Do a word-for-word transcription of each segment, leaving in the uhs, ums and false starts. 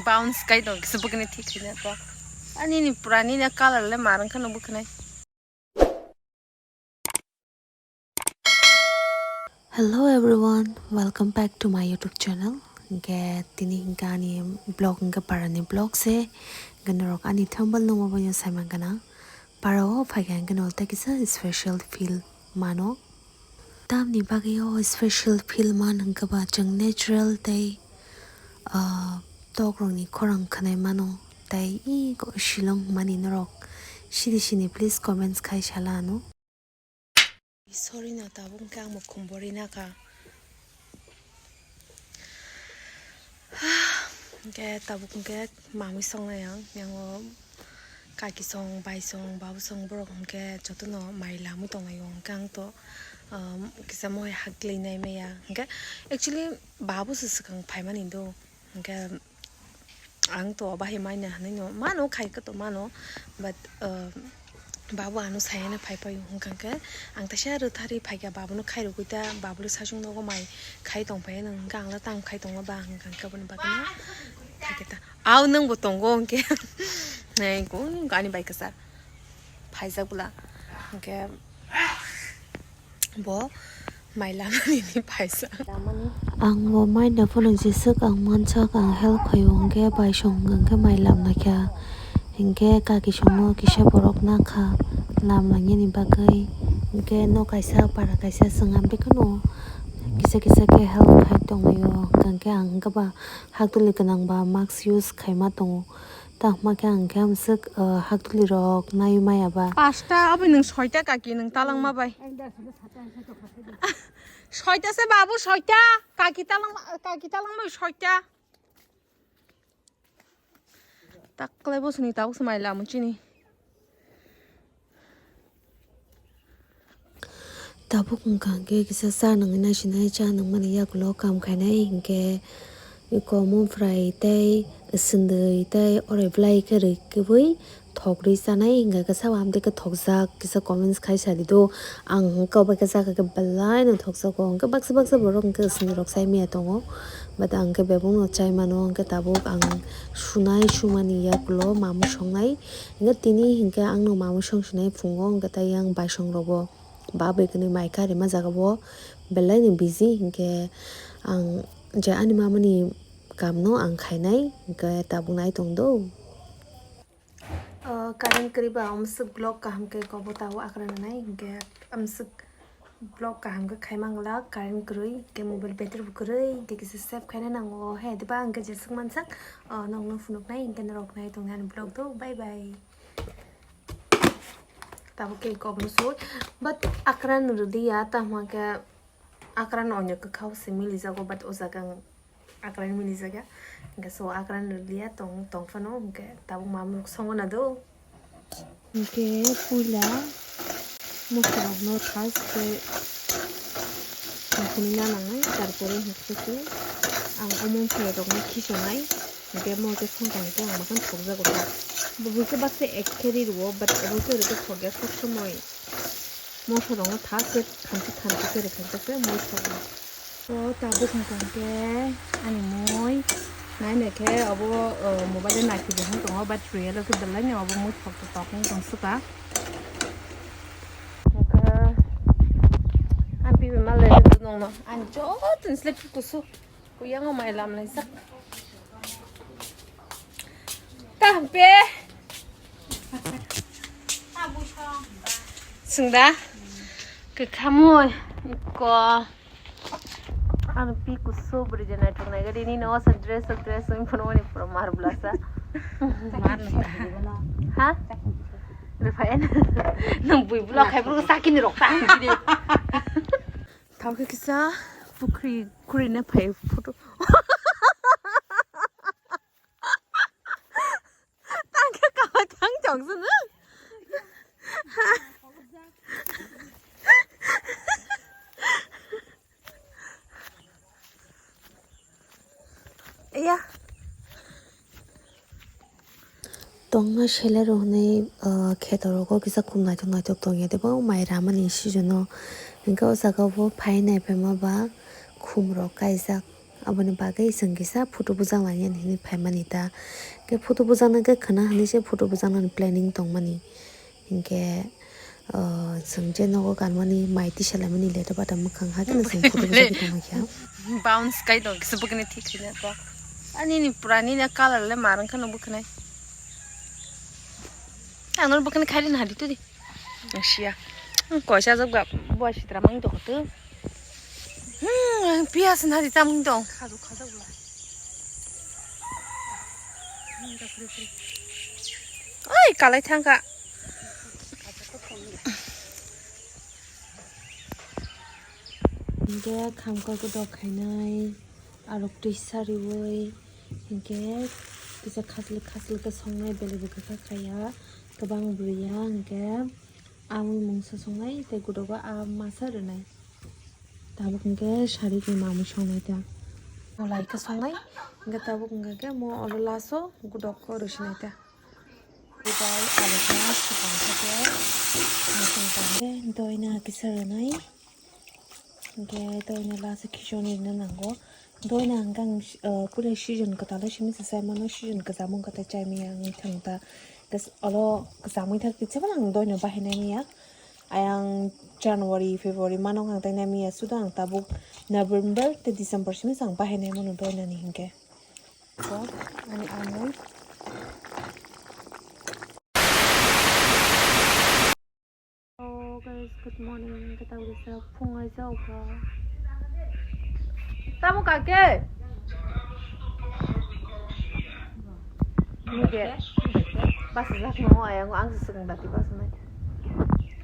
Bounce kai tong kisa bwkhwnai thik khaina to. Ani ni pura ni na color le mar wngkha no bwkhwnai. Hello everyone, welcome back to my YouTube channel. Hingke tini hingke ani vlog hingke parani vlog se. Hingke norok ani thumbnail nungma bai sai mankana. Para o phaikha hingke no tei kisa special feel mano. Tamni bagwi o special feel man hingke ba chwng natural tei, ah, tok rokni khorang khwnai mano tei i ko Shillong mani norok sidi sini please comments khai sala ano. Sorry no tabuk hingke ang mukhum bori naka. Hingke tabuk hingke mamwi songnai ang, yango kaki song, bai song, babu song, borok hingke jotono mai lamwi tonglaio. Hingke ang to, um, kisa mohai haklwi nai maya. Hingke actually babu se swkang phaimani do. Hingke ang to bahai maina hinui no mano, khai khe to mano, but, uh, babu ano sayana phai paio, hingkha khe ang teisa rwthari phaikha, babuno khairogwi ta, babulo saichung nogo mai khai tongphai nw, hingkha ang le tamo khai tongma ba, hingkha khe aboni bagwi no phaikha ta. Au nwng bo tongo hingkhe, nai ko ani bai kwchar phaijak bwla, hingkhe. Bo mai lamani ni paisa. Ang bo mai na phano jeswk ang mansak, ang help khaio, hwnkhe bai song hwnkhe mai lamna kha. Hwnkhe kaki songo kisa borok nakha lamna nini bagwi. Hwnkhe no kaisa para kaisa chwng ang bekheno kisa kisa khe help khai tonglaio. Hwnkhe ang hwnkhe ba haktuli gwnang ba mask use khaima tongo. Tamo khe ang khe amswk, ah, haktuli rok naiwi maya ba. Pasta, obo nwng soita kaki nwng talangma bai. Soita se babu, soita. Kaki talangma, kaki talangma soita. Taklai bosoni tabuk se mai lamo chini. Tabuk wngkha hwnkhe kisa cha nangwi naisinai, cha nangmani yagulo kam khainai hinkhe iko mung phwrai tei swndwi tei orai bwlai khe rwi kwbwi thok rwi chanai hinkhe kisa o amtwi khe thokjak kisa comments khai sadi do. Ang hwnkhe obo khe chakha khe belai no thokjago, hwnkhe baksa baksa borok hwnkhe swndwi rok chai maya tongo, but ang khe bebak no chai mano, hwnkhe tabuk ang sunai sumani yagulo mamwi songnai. Hingke tini hingke ang no mamwi song sinai phungo, hingke tei yang baisong rogo ba bai kwnwi mai kha rima jaga bo belai ni busy, hingke ang je ani mama ni kam no ang khainai, hingke tabuk nai tong do. O, current kwrwi ba amswk vlog kaham khe kobo tao akra nanai, hingke amswk vlog kaham khe khaima wngla, current kwrwi, hingke mobile battery bo kwrwi, hingke kisa save khaina nango, he, diba hingke jeswk mansak, o, nokno phunuknai, hingke norok nai tongni ani vlog do, bye bye. Tabuk khe kok no sui, but akran rwliya, tamo khe akran onyo kwkhao se milijago, but o jaga ang akran milijaga, hingke so akran rwliya tong, tong phano, hingke tabuk mamung songo na do. Hingke puila mosla rok no first khe naphunui na nangnai, tarpore hingke khe ang omo mosla rok no khisonai. Hingke mo khe songkang khe ang makhan thokjago ta. Bo buikhe baksa ek khe ri rwo, but abo khe oro khe thokya, sob somoi mosla rok no thas khe khamchi khamchi khe rwkha khe moi thokno. O tabuk hwnkha khe ani moi nai nai khe abo, o, mobile o naikhe bo hwn tongo, but real o khe belai no abo moi thok tok wng tong suka. Hwnkhe ang pipi ma le nongno ani joto ni slip kusu. Kuyango mai lam laijak. Kaham pe. Sungda. Kwkhamui. Ko. Ano pi kusu bri je nai thok nai gari ni no sa dress, dress ung phano ni pura mar blasa. Ha? Rifai. Nang bui bula khai bro sakini rok ta. Tao khe kisa pukhri khurina phai photo. Tang khe kawai thang chong sunu. Iya. Tongma sele rok hwnwi, ah, kheto rogo kisa khum naithok naithok tongya tei bo mai ramani season o. Hwnkhe o jaga o bo phai nai phaima ba khum rok kaijak. Aboni bagwi chwng kisa photo bujak lainani hinwi phaimani ta. Khe photo bujakna khe khwna hinwi se photo bujaknani planning tongmani. Hinkhe, ah, chwng je nogo kanmani mai tisa laimani leto bata mwkhang hakhe no chwng photo bujagwi tongma kha. Bounce kai tong kisa bwkhwnai thik khaina to. Ani ni pura ni na color le ma rang khano bwkhwnai. Ang no bwkhwnai khairi na hadi to di. Ang sia. Ang koisa jok ga bo sitra mang to to. Hmm, ang pia sin hadi tamung tong. Khadu khadu bla. Oi, kalai thangka. Hinkhe khamkar khe dok khainai, arok twi sariwi, hinkhe kisa khasli khasli khe songnai, belai bo kwkha khaiya, kwbang bwrwiya, hinkhe amui mungsa songnai tei gudogo a masa rwnai. Tabuk hinkhe sari khe mamui songnai ta. Molai khe songnai, hinkhe tabuk hinkhe mo oro laso gudok khe rwsinai ta. Bai alokna swkang khe tei mwswng tang khe doina kisa rwnai. Hinkhe doina last khichoni rwna nango. Doina hwnkhe ang, uh, pura season kwtal o simi se chai mano, season kwcham wngkha tei chai maya wngwi thang ta. Tes olo kwcham wngwi thang kisa phano ang doina bahai nai maya. Ayang January, February mano ang tei nai maya, sudo ang tabuk November tei December simi se ang bahai nai mano doina ni hinkhe. Ani amul. Hello guys, good morning. Kita udah sa phung aja uga. Tamu kake? Nike. Pas jak no ayang ang seseng dati pas nai.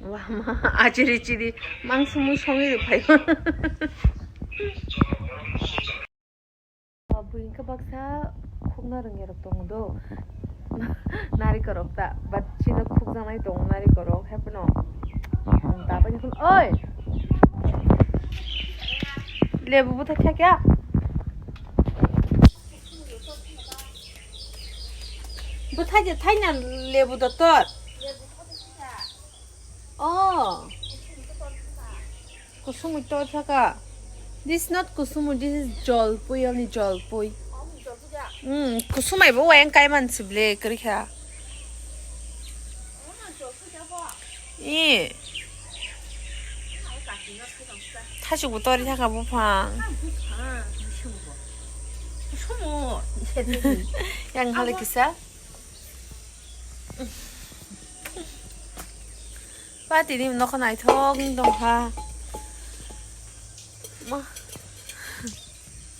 Wah ma, achiri chiri mang sumu songi ri phai. Buini khe baksa khukna rwngya rok tongo do. Narikorok ta, but chino khukjaknai tongo narikorok, haphano. Tabani khun, oi! Lebu bwthai thakya? Bwthai je thaina lebu dotor. Oh. Kusumui tor thaka. This is not kusumui, this is jolpui, only jolpui. Hmm, kusumai bo wayang kai man sible, kwrwi kha. Eh. Thasuk bo tori thaka buphang. Yang hale kisa. Ba tini nokha naithok wng tongkha. Ma.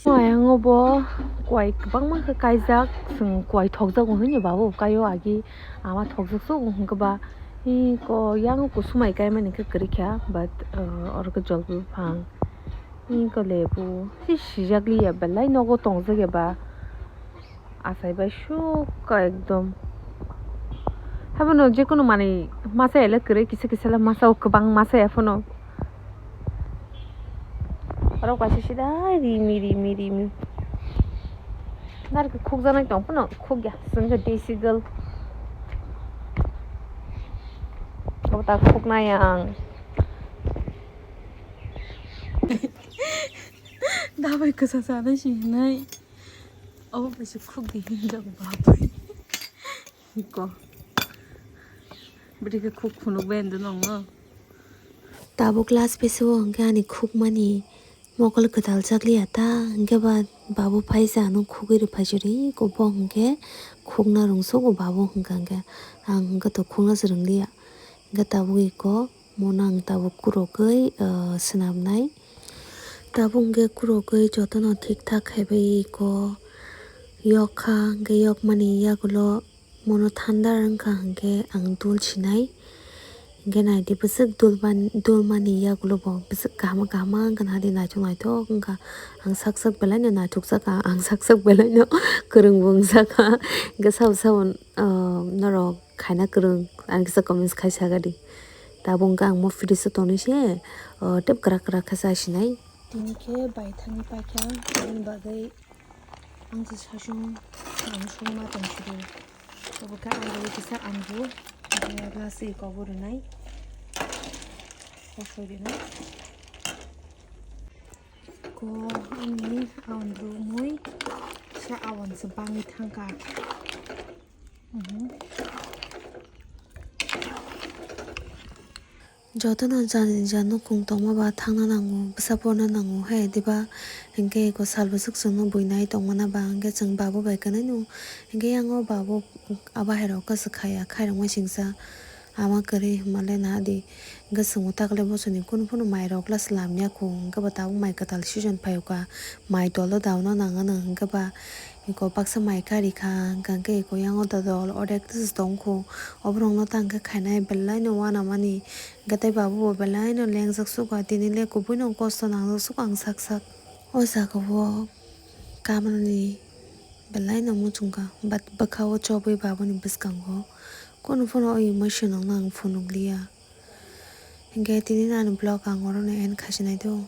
Ayang bo kwai kwbangma khe kaijak, chwng kwai thokjak hwnwi ni babu kaio agi ama thokjak sok hwnkhe ba. Iko yang kusumai kaimani khe kwrwi kha, but, uh, oro khe jolpui buphang. Iko lebu si sijak liya belai nogo tongjak ya ba. Achai bai sukha ekdom. Habono jekunu manwi masa ele kwrwi kisa kisa le masa o kwbang masa ya phano. Oro kaisa sida rimi rimi rimi. Narikhe khukjaknai tong phano khukya chwngkhe desi girl. Obo ta khuknai ang. Dabai kwsa sana si hinai. Obo bai se khuk di hinjak babai. Ko. Bwtwi khe khuk phunuk bai ando nongo. Tabuk last piece o hwnkhe ani khukmani mokol kwtal chakliya ta, hwnkhe ba babu phaisa ano khugwi rw phaisuri, ko bo hwnkhe khukna rwngsugo babu hwnkha hwnkhe, ang hwnkhe to khukna se rwngliya, hwnkhe tabuk iko. Mono ang tabuk kurogwi, ah, swnamnai. Tabuk hwnkhe kurogwi jotono thik thak khaibai ko yok kha, hwnkhe yokmani yagulo mono thandar wngkha hwnkhe ang dul sinai. Hwnkhe naidi bwswk dulman-, dulmani yagulo bo bwswk kaham kaham wngkha, naidi naithok naithok wngkha. Ang sak sak belaino naithok jakha, ang sak sak belaino kwrwngbo wngjakha. Hwnkhe sabo sabo, ah, norok khaina kwrwng, ang kisa comments khai sagadi. Tabuk hwnkhe ang mo fridge o tonwi se, o, tep kwrak kwrak khe cha sinai. Tini khe bai thangwi paikha, aboni bagwi ang se sasung ang sung ma tong sidi. Abo khe ang bagwi kisa ambu, abo lasi kobo rwnai, kosoi rwnai. O ani awan rwmwi sa awan se bangwi thangkha. Mhm. Jotono jani ja nukhung tongma ba thangna nango, bwsa porna nango he, diba? Hinkhe eko sal bwswk chwngno buinai tongmana ba, hinkhe chwng babu bai kwnaino, hinkhe yango babu abo hairok kwchwk khaya, khairokma singsa ama kwrwi hwnmale nahadi. Hinkhe chwngno takle bosoni kunu phano mairok la swlamya kho, hinkhe bo tabuk mai kwtal season phaiyokha, mai tolo dauna nangano, hinkhe ba eko baksa mai karikha, hinkhe eko yango dodol odek tongkho, oborokno tangkhe khainai belai no uanamani. Hwnkhe tei babu bo belai no lengjak suka, tini le kubui no kosto nangjak suka ang sak sak. O jaga o kamalni belai no muchungkha, but bwkha o chobwi babuni bwskango kunu phano o emotion rok no ang phunukliya. Hwnkhe tini ani vlog ang oro no end khasinai do.